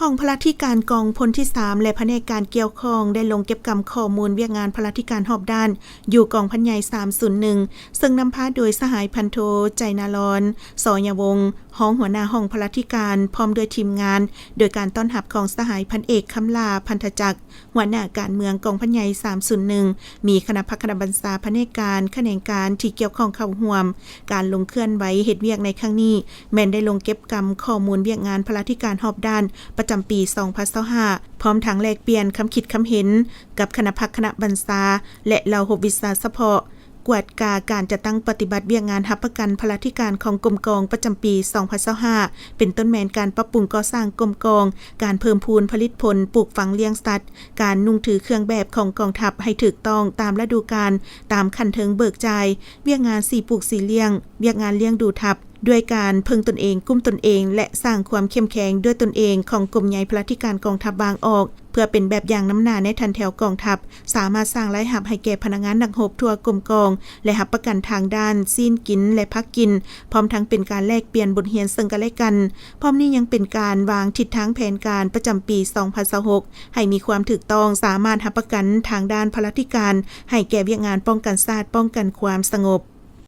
ຫ້ອງພະລາທິການກອງພົນທີສາມ ແລະ ພະແນກການກ່ຽວຂ້ອງ ໄດ້ລົງເກັບກຳຂໍ້ມູນວຽກງານພະລາທິການຮອບດ້ານ ຢູ່ກອງພັນໃຫຍ່ສາມສູນໜຶ່ງ ເຊິ່ງນຳພາໂດຍສະຫາຍພັນໂທ ໄຈນາລອນ ສອຍະວົງ ຮອງຫົວໜ້າຫ້ອງພະລາທິການ ພ້ອມດ້ວຍທີມງານ ໂດຍການຕ້ອນຮັບຂອງສະຫາຍພັນເອກ ຄຳຫຼ້າ ພັນທະຈັກ ຫົວໜ້າການເມືອງກອງພັນໃຫຍ່ສາມສູນໜຶ່ງ ມີຄະນະພັກຄະນະບັນຊາ ພະແນກການ ຂະແໜງການທີ່ກ່ຽວຂ້ອງເຂົ້າຮ່ວມ. ການລົງເຄື່ອນໄຫວເຮັດວຽກໃນຄັ້ງນີ້ ແມ່ນໄດ້ລົງເກັບກຳຂໍ້ມູນວຽກງານພະລາທິການຮອບດ້ານປະຈຳປີສອງພັນຊາວຫ້າ ພ້ອມທັງແລກປ່ຽນຄຳຄິດຄຳເຫັນກັບຄະນະພັກຄະນະບັນຊາ ແລະ ເຫຼົ່າຮົບວິຊາສະເພາະ, ກວດກາການຈັດຕັ້ງປະຕິບັດວຽກງານຮັບປະກັນພະລາທິການຂອງກົມກອງປະຈຳປີສອງພັນຊາວຫ້າ ເປັນຕົ້ນແມ່ນການປັບປຸງກໍ່ສ້າງກົມກອງ, ການເພີ່ມພູນຜະລິດຜົນ, ປູກຝັງລ້ຽງສັດ, ການນຸ່ງຖືເຄື່ອງແບບຂອງກອງທັບໃຫ້ຖືກຕ້ອງຕາມລະດູການ, ຕາມຂັ້ນເທິງເບີກຈ່າຍ, ວຽກງານສີປູກສີລ້ຽງ, ວຽກງານລ້ຽງດູທັບ, ດ້ວຍການເພິ່ງຕົນເອງ, ກຸ້ມຕົນເອງ ແລະ ສ້າງຄວາມເຂັ້ມແຂງດ້ວຍຕົນເອງຂອງກົມໃຫຍ່ພະລາທິການກອງທັບວາງອອກ ເພື່ອເປັນແບບຢ່າງນຳໜ້າໃນຖັນແຖວກອງທັບ, ສາມາດສ້າງລາຍຮັບໃຫ້ແກ່ພະນັກງານນັກຮົບທົ່ວກົມກອງ ແລະ ຮັບປະກັນທາງດ້ານຊີ້ນກິນ ແລະ ຜັກກິນ, ພ້ອມທັງເປັນການແລກປ່ຽນບົດຮຽນເຊິ່ງກັນແລະກັນ. ພ້ອມນີ້ຍັງເປັນການວາງທິດທາງແຜນການປະຈຳປີສອງພັນຊາວຫົກ ໃຫ້ມີຄວາມຖືກຕ້ອງ, ສາມາດຮັບປະກັນທາງດ້ານພະລາທິການ ໃຫ້ແກ່ວຽກງານປ້ອງກັນຊາດ, ປ້ອງກັນຄວາມສະຫງົບ.